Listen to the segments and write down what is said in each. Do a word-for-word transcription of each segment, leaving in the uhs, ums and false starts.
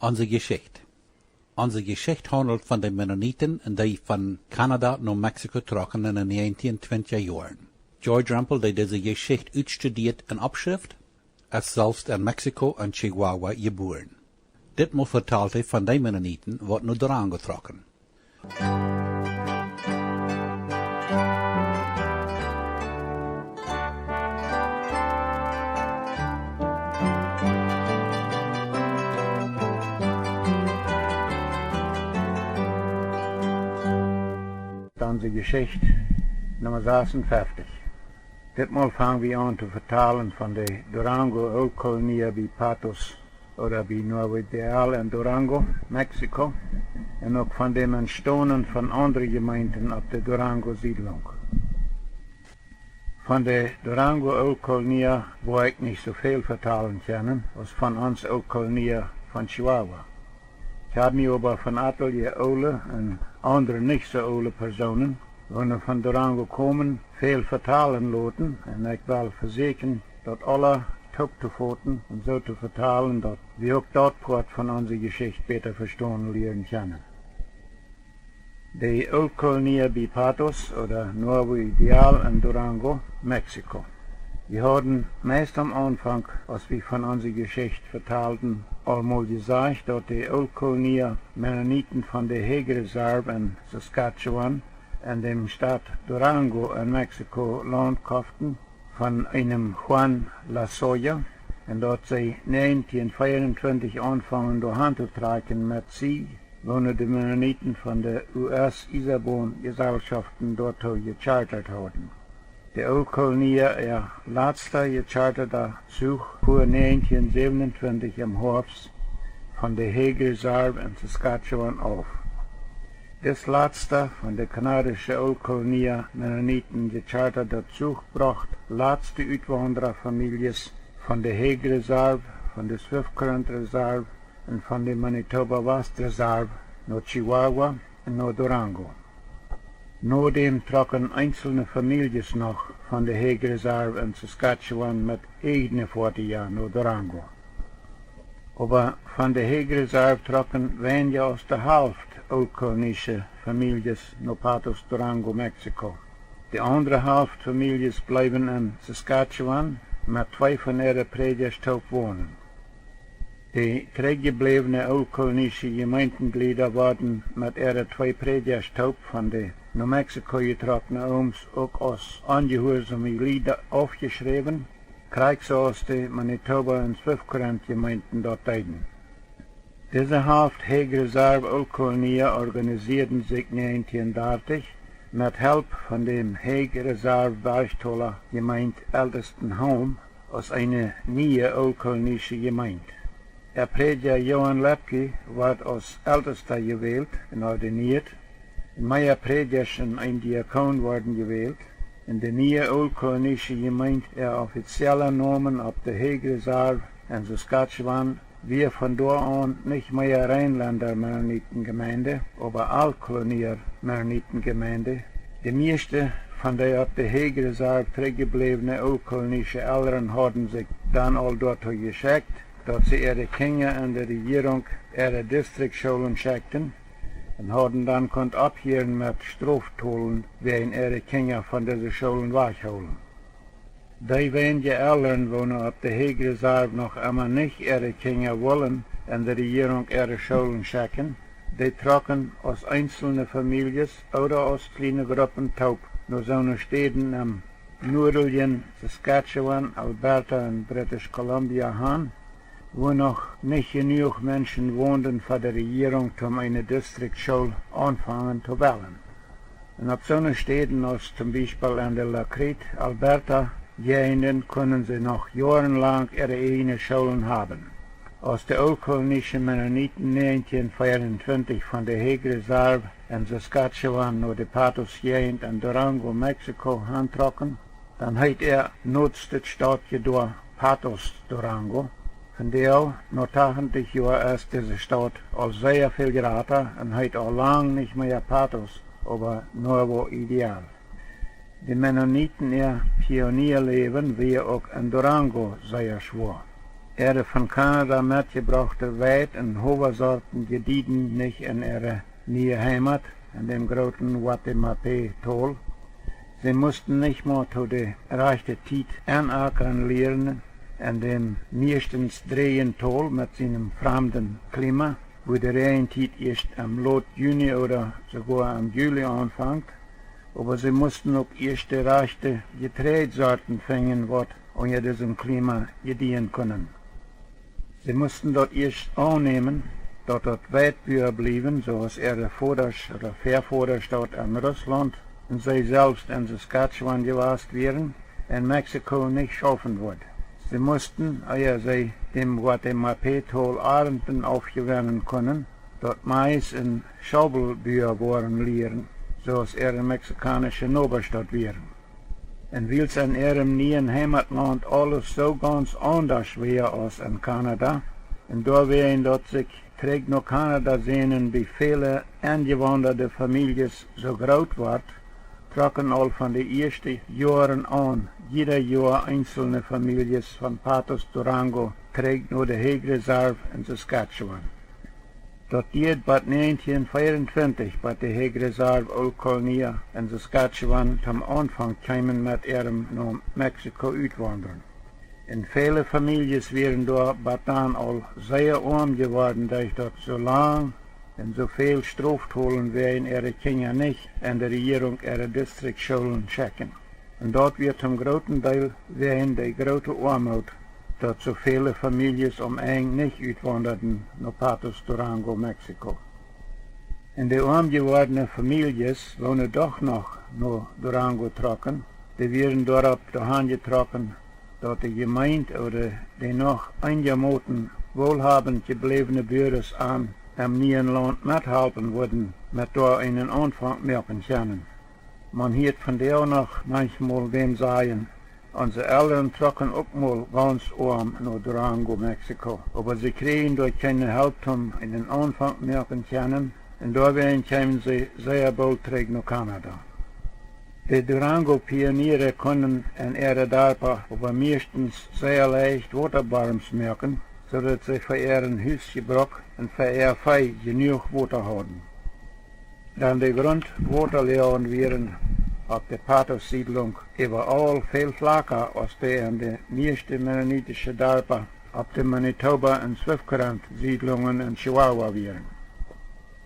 Onse Jeschicht. Onse Jeschicht haundelt von de Mennoniten un dee von Kanada no Mexiko trocken en de näajentieen twintja Joaren. George Rempel, dee dise Jeschicht utstudieet un oppschrift, es selfst en Mexiko en Chihuahua jebuaren. Ditmol vetalt hee von dee Mennoniten, waut no Durango trocken. Onse Jeschicht Numma sasuntachentich. Ditmol fang wie aun to vetalen von de Durango Ooltkolonia bie Patos ooda bie Nuevo Ideal en Durango, Mexiko, un uk von däm Entstonen von aundre Jemeenten opp de Durango Siedlunk. Von de Durango Ooltkolonia woa ekj nich soo väl vetalen kjennen aus von ons Ooltkolonia von Chihuahua. Ekj hab mie oba von atelje oole un aundre nich soo oole Persoonen, woone von Durango komen, väl vetalen loten, un ekj well vesieekjen, daut aula toop to foten un soo to vetalen, daut wie uk daut Poat von onse Jeschicht bäta vestonen lieren kjennen. De Ooltkolonia bie Patos ooda Nuevo Ideal en Durango, Mexiko. Wie hauden meist aum Aunfank, aus wie von onse Jeschicht vetalden, aul mol jesajcht, daut de Ooltkolonia Mennoniten von de Hague Reserve en Saskatchewan en däm Staut Durango en Mexiko Launt koften von eenem Juan Lozoya, un daut see näajentieen veeauntwintich aunfungen doahan to trakjen met Zieej, woone de Mennoniten von de U S Iesaboon Jesalschoften doatoo jechartat hauden. De Ooltkolonia äa latsta jechartata Zuch fua näajentieen säwenuntwintich em Hoafst von de Hague Reserve en Saskatchewan auf. Dis latsta von de kanadische Ooltkolonia Mennoniten jechartata Zuch brocht latste Utwaundrafamieljes von de Hague Reserve, von de Swift Current Reserve un von de Manitoba West Reserve no Chihuahua un no Durango. Nodäm trocken eenzelne Famieljes noch von de Hague Reserve en Saskatchewan met ieejne Foatieja no Durango. Oba von de Hague Reserve trocken weinja aus de Halft ooltkolonische Famieljes no Patos, Durango, Mexiko. De aundre Halft Famieljes bleewen en Saskatchewan met twee von äare Prädjasch toop wonen. De trigjjebläwne ooltkolonische Jemeentejlieda worden met äare twee Prädjasch toop von de no Mexiko jetrockne Ooms uk aus onjehuarsome Jlieda aufjeschräwen, krakjt soo aus de Manitoba un Swift Current Jemeenten daut deeden. Dise Halft Hague Reserve Ooltkolonia organisieeden sikj näajentieen dartich met Help von däm Hague Reserve Bergtola Jemeent Eltesten Home aus eene niee ooltkolonische Jemeent. Äa Prädja Johan Loeppky wort aus Eltesta jewält un ordinieet, un mea Prädjasch un een Diakon worden jewält, un de niee ooltkolonische Jemeent äa offiziella Nomen opp de Hague Reserve en Saskatchewan wia von doa aun nich mea Reinlenda Mennoniten Jemeent, oba Ooltkolonia Mennoniten Jemeent. De mieeschte von de opp de Hague Reserve trigjjebläwne ooltkolonische Elren hauden sikj dan aul doatoo jeschekjt, daut see äare Kjinja en de Rejierunk äare Distriktschoolen schekjten, un hauden dan kunt opphieren met Strof tolen, wäa äare Kjinja von dise Schoolen wajchhoolen. Dee weinje Elren, woone opp de Hague Reserve noch emma nich äare Kjinja wullen en de Rejierunk äare Schoolen schekjen, dee trocken aus eenzelne Famieljes ooda aus kjliene Gruppen toop no soone Städen em nuadeljen Saskatchewan, Alberta un British Columbia han, wua noch nich jenuach Menschen wonden fa de Rejierunk, om eene Distriktschool aunfangen to wellen. Un opp soone Städen aus toom Biespel en de La Crete, Alberta, Jäajenden kunnen see noch joarenlang äare ieejne Schoolen haben. Aus de ooltkolonische Mennoniten näajentieen veeauntwintich von de Hague Reserve en Saskatchewan no de Patos Jäajent en Durango, Mexiko, hantrocken, dan heet äa noodste Stautje doa Patos, Durango. Vondoag, no tachentich Joa, es dise Staut aul sea väl jrata un heet aul lang nich mea Patos, oba Nuevo Ideal. De Mennoniten äa Pioniealäwen wia uk en Durango sea schwoa. Äare von Kanada metjebrochte Weit un Howasorten jedieden nich en äare niee Heimat, en däm grooten Guatemapé Tol. See musten nich mau to de rajchte Tiet enakren lieren, en däm mieschtens dräjen Tol met sienem framden Klima, wua de Räajentiet ieescht em lot Juni ooda soogoa em Juli aunfangt, oba see musten uk ieescht de rajchte Jetreidsorten finjen, waut unja disem Klima jedieen kunnen. See musten daut ieescht aunnämen, daut daut Weitbua bliewen, soo aus äare Vodasch ooda Väavodasch daut en Russlaunt un see selfst en Saskatchewan jewast wieren, en Mexiko nich schaufen wudd. See musten, ea see däm Guatemapé Tol Arnten aufjewennen kunnen, daut Mais un Schaubelbua woaren lieren, soo aus äare mexikaunsche Nobasch daut wieren. Un wiels en äarem nieen Heimatlaunt aules soo gaunz aundasch wia aus en Kanada, un doawäajen daut sikj trigj no Kanada sänen bie väle enjewaundade Famieljes soo groot wort, trocken aul von de ieeschte Joaren aun jieda Joa eenzelne Famieljes von Patos, Durango trigj no de Hague Reserve en Saskatchewan. Daut dieed bat näajentieen fiewuntwintich, bat de Hague Reserve Ooltkolonia en Saskatchewan toom Aunfank kjeemen met äarem no Mexiko utwaundren. Un väle Famieljes wieren doa bat dan aul sea oam jeworden, derch daut soo lang un soo väl Strof tolen wäajen äare Kjinja nich en de Rejierunk äare Distriktschoolen schekjen. Un daut wia toom grooten Deel wäajen de groote Oamoot, daut soo väle Famieljes om Enj nich utwaundaden no Patos, Durango, Mexiko. Un de oam jewordne Famieljes, woone doch noch no Durango trocken, dee wieren doaropp doahan jetrocken, daut de Jemeent ooda de noch eenjamoten woolhabend jebläwne Buares an em nieen Launt methalpen wudden, met doa eenen Aunfank moaken kjennen. Maun hieet vondoag noch manchmol wäm sajen: Onse Elren trocken uk mol gaunz oam no Durango, Mexiko, oba see kjrieejen doa kjeene Help toom eenen Aunfank moaken kjennen, un doawäajen kjeemen see sea boolt trigj no Kanada. De Durango Pioniere kunnen en äare Darpa oba mieeschtens sea leicht Wotaborms moaken, soo daut see fa äaren Husjebruk un fa äa Vee jenuach Wota hauden. Dan de Gruntwotaläajen wieren opp de Patos Siedlunk äwaaul väl flaka aus dee en de mieeschte mennonitische Darpa opp de Manitoba un Swift Current Siedlungen en Chihuahua wieren.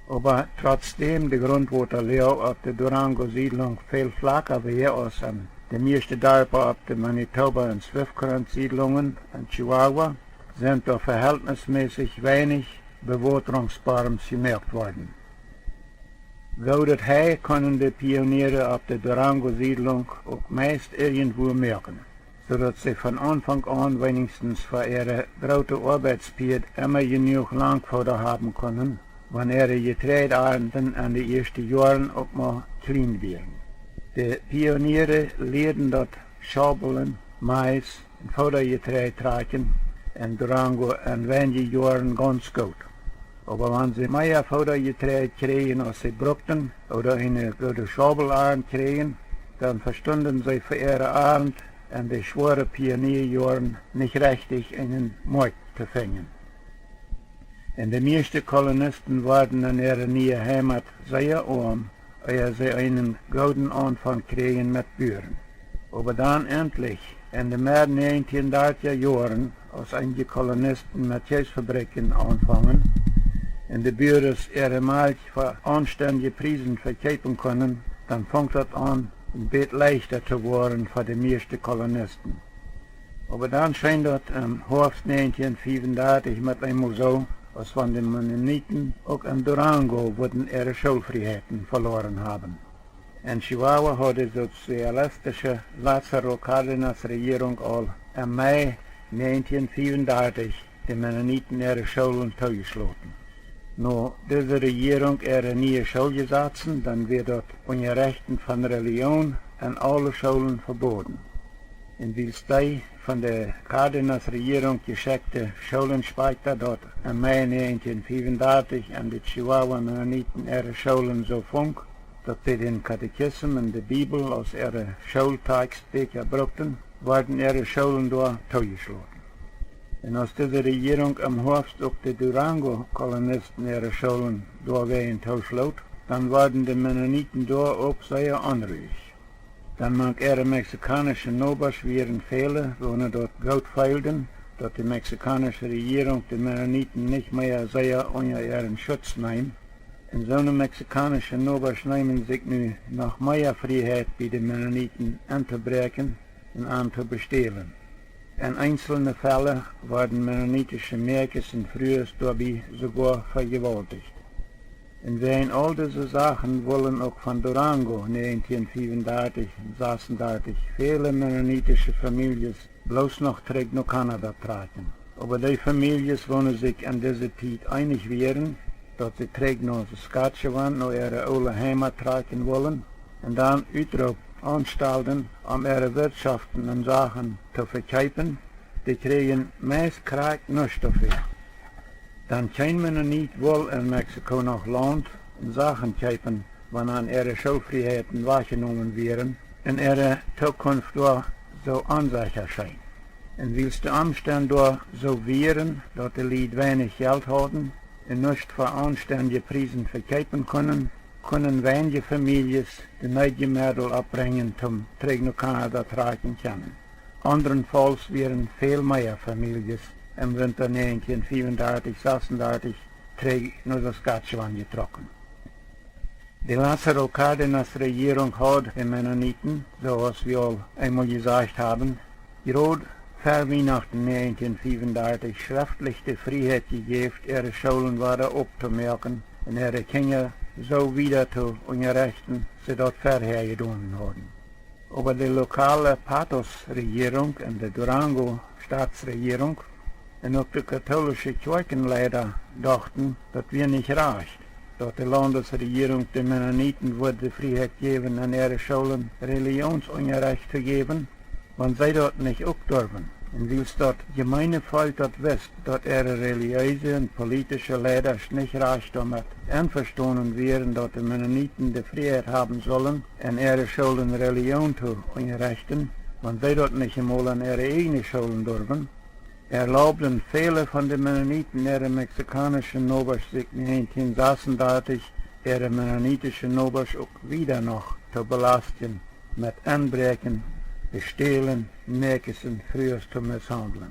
Oba trotsdäm de Gruntwotaläaj opp de Durango Siedlunk väl flaka wia aus en de mieeschte Darpa opp de Manitoba un Swift Current Siedlungen en Chihuahua, sent doa veheltnismässich weinich Bewotrungsborms jemoakt worden. Goodet Hei kunnen de Pioniere opp de Durango Siedlunk uk meist irjentwua moaken, soo daut see von Aunfank aun weenichstens fa äare groote Oabeitspieed emma jenuach Langfooda haben kunnen, wan äare Jetreidarnten en de ieeschte Joaren uk mau kjlien wieren. De Pioniere lieeden daut Schaublen, Mais un Foodajetreid trakjen en Durango en weinje Joaren gaunz goot. Oba wan see mea Foodajetreid kjrieejen aus see brukten, ooda eene goode Schaubelarnt kjrieejen, dan vestunden see fa äare Arnt en de schwoare Pionierjoaren nich rechtich eenen Moakjt to finjen. Un de mieeschte Kolonisten worden en äare niee Heimat sea oam, ea see eenen gooden Aunfank kjrieejen met Buaren. Oba dan entlich, en de Med näajentieen dartja Joaren, aus eenje Kolonisten met Kjeesfabrikjen aunfungen un de Buares äare Malkj fa aunstendje Priesen vekjeepen kunnen, dan funk daut aun, een bät leichta to woaren fa de mieeschte Kolonisten. Oba dan scheen daut em Hoafst näajentieen fiewundartich met eemol soo, aus wan de Mennoniten uk en Durango wudden äare Schoolfrieheiten veloaren haben. En Chihuahua haud de sozialistische Lázaro Cárdenas Rejierunk aul em Mei näajentieen fiewundartich de Mennoniten äare Schoolen toojeschloten. No dise Rejierunk äare niee Schooljesazen, dan wia daut Unjarechten von Relijoon en aule Schoolen veboden. Un wiels dee von de Cárdenas Rejierunk jeschekjte Schoolinspekta daut em Mei näajentieen fiewundartich aun de Chihuahua Mennoniten äare Schoolen soo funk, daut see dän Katechism un de Bibel aus äare Schooltakjstbieekja brukten, worden äare Schoolen doa toojeschloten. Un aus dise Rejierunk em Hoafst uk de Durango-Kolonisten äare Schoolen doawäajen tooschloot, dan worden de Mennoniten doa uk sea onruich. Dan mank äare mexikaunische Nobasch wieren väle, woone daut goot feelden, daut de mexikaunische Rejierunk de Mennoniten nich mea sea unja äaren Schutz neem. Un soone mexikaunische Nobasch neemen sikj nu noch mea Frieheit, bie de Mennoniten entobräakjen un an to bestälen. En eenzelne Fälle worden mennonitische Mäakjes un Frues doabie soogoa vejewaulticht. Un wäajen aul dise Sachen wullen uk von Durango näajentieen fiefundartich un sasundartich väle mennonitische Famieljes bloos noch trigj no Kanada trakjen. Oba dee Famieljes, woone sikj en dise Tiet eenich wieren, daut see trigj no Saskatchewan, no äare oole Heimat trakjen wullen, un dan Utroop aunstalden, om äare Wirtschoften un Sachen to vekjeepen, dee kjrieejen meist krakjt nuscht doafäa. Dan kjeen Mennonit wull en Mexiko noch Launt un Sachen kjeepen, wan an äare Schoolfrieheiten wajchjenomen wieren un äare Tookunft doa soo onsecha scheen. Un wiels de Omstend doa soo wieren, daut de Lied weinich Jelt hauden un nuscht fa aunstendje Priesen vekjeepen kunnen, kunnen weinje Famieljes de needje Meddel oppbrinjen, toom trigj no Kanada trakjen kjennen. Aundrenfauls wieren väl mea Famieljes em Winta näajentieen fiefundartich, sasundartich trigj no Saskatchewan jetrocken. De Lázaro Cárdenas Rejierunk haud de Mennoniten, soo aus wie aul eemol jesajcht haben, jrod ver Wienachten näajentieen fiefundartich schreftlich de Frieheit jejäft, äare Schoolen wada opptomoaken un äare Kjinja soo wieda to unjarechten, aus see daut verhäa jedonen hauden. Oba de lokale Patos Rejierunk un de Durango Stootsrejierunk un uk de katolische Kjoakjenleida dochten, daut wia nich rajcht, daut de Laundesrejierunk de Mennoniten wudd de Frieheit jäwen, en äare Schoolen Relijonsunjarecht to jäwen, wan see daut nich uk durwen. Un wiels daut jemeene Volkj daut wist, daut äare relijeese un politische Leidasch nich rajcht doamet envestonen wieren, daut de Mennoniten de Frieheit haben sullen, en äare Schoolen Relijon to unjarechten, wan see daut nich emol en äare ieejne Schoolen durwen, erlaubden väle von de Mennoniten äare mexikaunische Nobasch sikj näajentieen sasundartich äare mennonitische Nobasch uk wieda noch to belastjen met enbräakjen, bestälen, Mäakjes un Frues to misshaundlen.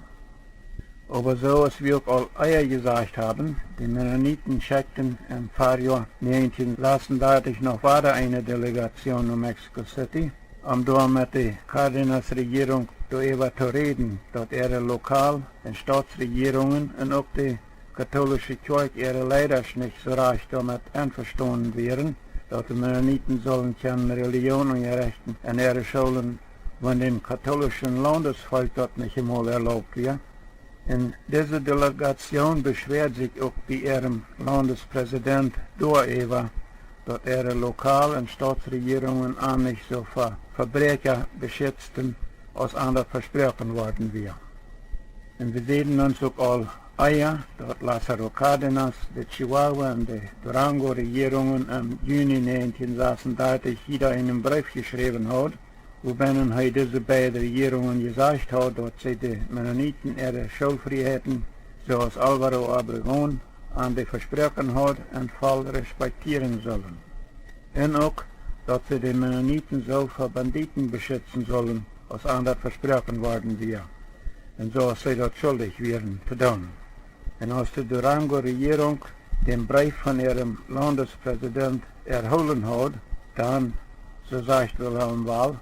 Oba soo aus wie uk aul ea jesajcht haben, de Mennoniten schekjten em Farjoa näajentieen sasundartich noch wada eene Delegatsjoon no Mexico City, om doa met de Cárdenas Rejierunk doaräwa to räden, daut äare Lokal- un Stootsrejierungen un uk de katolische Kjoakj äare Leidasch nich soo rajcht doamet envestonen wieren, daut de Mennoniten sullen kjennen Relijon unjarechten en äare Schoolen, wan däm katolischen Laundesvolkj daut nich emol erlaubt wia. Un dise Delegatsjoon beschwäad sikj uk bie äarem Laundespräsident doaräwa, daut äare Lokal- un Stootsrejierungen an nich soo fa Vebräakja beschitzten, aus an daut vesproaken worden wia. Un wie säden ons uk aul ea, daut Lázaro Cárdenas de Chihuahua un de Durango Rejierungen em Juni näajentieen sasundartich jieda eenen Breef jeschräwen haud, wuabennen hee dise beid Rejierungen jesajcht haud, daut see de Mennoniten äare Schoolfrieheiten, soo aus Álvaro Obregón an dee vesproaken haud, en voll respektieren sullen. Un uk, daut see de Mennoniten soo fa Bandieten beschitzen sullen, aus an daut vesproaken worden wia, un soo aus see daut schuldich wieren to doonen. Un aus de Durango Rejierunk dän Breef von äarem Laundespräsident erhoolen haud, dan, soo sajcht Wilhelm Wall,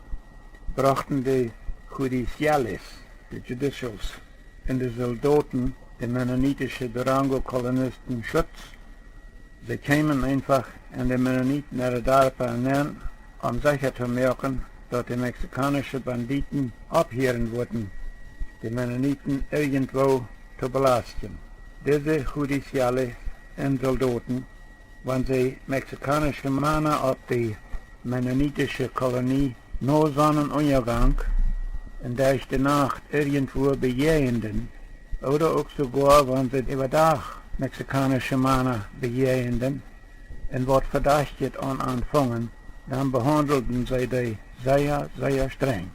brochten de judiciales, de judicials, un de Soldoten de mennonitische Durango-Kolonisten Schutz. See kjeemen eenfach en de Mennoniten äare Darpa nenn, om secha to moaken, daut de mexikaunische Bandieten opphieren wudden, de Mennoniten irjentwoo to belastjen. Dise judiciales un Soldoten, wan see mexikaunische Mana opp de mennonitische Kolonie no Sonnenunjagank un derch de Nacht irjentwua bejäajenden, ooda uk soogoa, wan see äwadach mexikaunische Mana bejäajenden un waut Vedajchtjet aun an fungen, dan behaundelden see dee sea, sea strenj.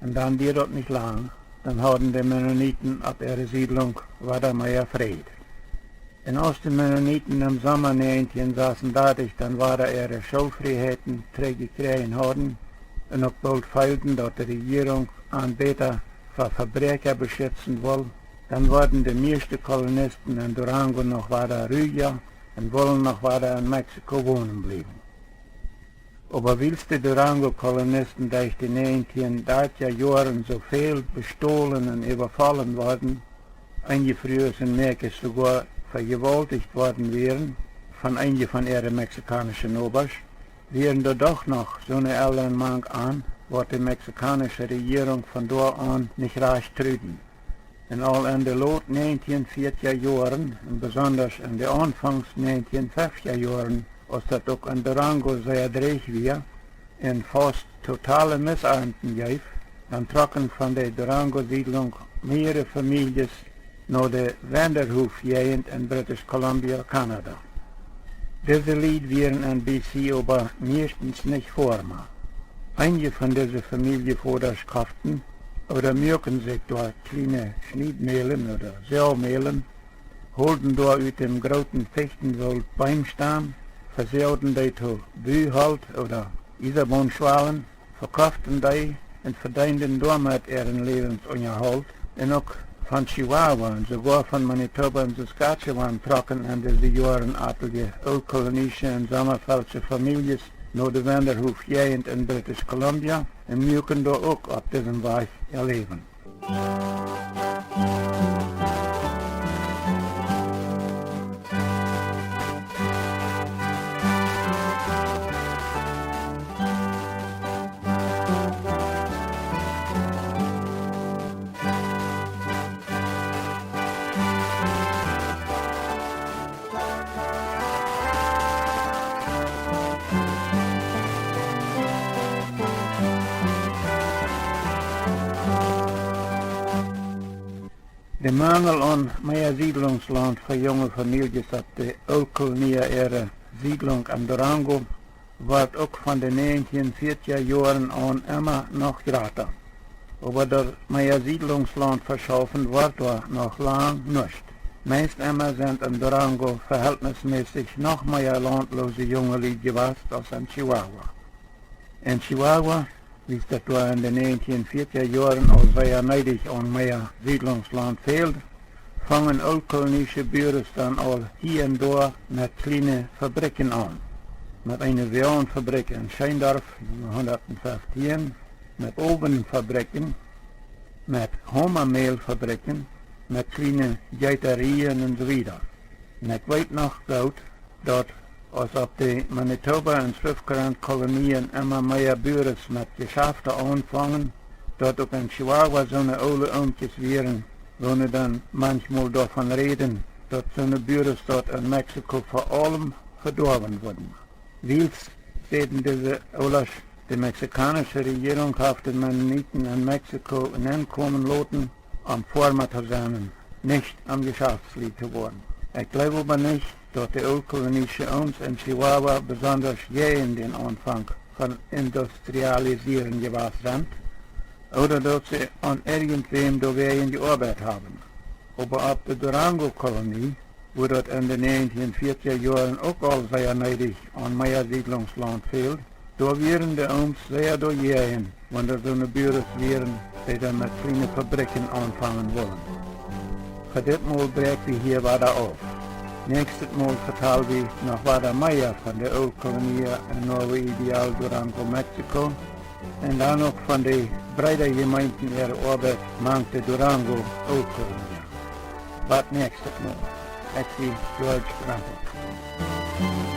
Un dan dieed daut nich lang, dan hauden de Mennoniten opp äare Siedlunk wada mea Fräd. Un aus de Mennoniten em Somma näajentieen sasundartich dan wada äare Schoolfrieheiten trigjjekjräajen hauden un uk boolt feelden, daut de Rejierunk an bäta fa Vebräakja beschitzen wull, dan worden de mieeschte Kolonisten en Durango noch wada ruja un wullen noch wada en Mexiko wonen bliewen. Oba wiels de Durango-Kolonisten derch de näajentieen dartja Joaren soo väl bestolen un äwafollen worden, eenje Frues un Mäakjes soogoa vejewaulticht worden wieren von eenje von äare mexikaunische Nobasch, wieren doa doch noch soone Elren mank an, waut de mexikaunische Rejierunk von doa aun nich rajcht truden. Un aul en de lot näajentieen fiatja Joaren, un besondasch en de aunfangs näajentieen feftja Joaren, aus daut uk en Durango sea dreech wia un faust totale Missarnten jeef, dan trocken von de Durango-Siedlunk mearere Famieljes no de Vanderhoof-Jäajent en British Columbia, Kanada. Dise Lied wieren en B C oba mieeschtens nich foarma. Eenje von dise Famieljevodasch koften ooda muaken sikj doa kjliene Schniedmälen ooda Säamälen, holden doa ut däm grooten Fichtenwoolt Beemstam, vesäaden dee to Buholt ooda Iesaboonschwalen, vekoften dee un vedeenden doamet äaren Läwensunjahault. Un uk von Chihuahua un soogoa von Manitoba un Saskatchewan trocken en dise Joaren atelje ooltkolonische un sommafeldsche Famieljes no de Vanderhoof-Jäajent en British Columbia un muaken doa uk opp disen Wajch äa Läwen. De Mangel aun mea Siedlungslaunt fa junge Famieljes opp de Ooltkolonia äare Siedlunk en Durango wort uk von de näajentieen fiatja Joaren aun emma noch jrata. Oba daut mea Siedlungslaunt veschaufen wort doa noch lang nuscht. Meist emma sent en Durango veheltnismässich noch mea launtloose junge Lied jewast aus en Chihuahua. En Chihuahua, wiels daut doa en de näajentieen fiatja Joaren aul sea needich aun mea Siedlungslaunt fäld, fungen ooltkolonische Buares dan aul hia un doa met kjliene Fabrikjen aun. Met eene Woagenfabrikj en Scheendorf, Numma hundatfeftieen, met Owenfabrikjen, met Homamälfabrikjen, met kjliene Jeetarien un soo wieda. Un ekj weet noch goot, daut aus opp de Manitoba un Swift Current Kolonien emma mea Buares met Jeschafte aunfungen, daut uk en Chihuahua soone oole Oomkjes wieren, woone dan manchmol doavon räden, daut soone Buares doa en Mexiko fa aulem vedoawen wudden. Wiels, säden dise Oolasch, de mexikaunische Rejierunk haft de Mennoniten en Mexiko nenkomen loten, om Foarma to sennen, nich om Jeschaftslied to woaren. Ekj jleew oba nich, daut de ooltkolonische Ooms en Chihuahua besondasch jäajen dän Aunfank von Industrialisieren jewast sent, ooda daut see aun irjentwäm doawäajen jeoabeit haben. Oba opp de Durango-Kolonie, wua daut en de näajentieen fiatja Joaren uk aul sea needich aun mea Siedlungslaunt fäld, doa wieren de Ooms sea doajäajen, wan doa soone Buares wieren, dee dan met kjliene Fabrikjen aunfangen wullen. Fa dit Mol bräakj wie hia wada auf. Näakjstet Mol vetal wie noch wada mea von de Ooltkolonia en Nuevo Ideal, Durango, Mexiko, un dan uk von de Breedajemeenten äare Oabeit mank de Durango Ooltkolonia. Bat näakjstet Mol. Ekj sie George Rempel.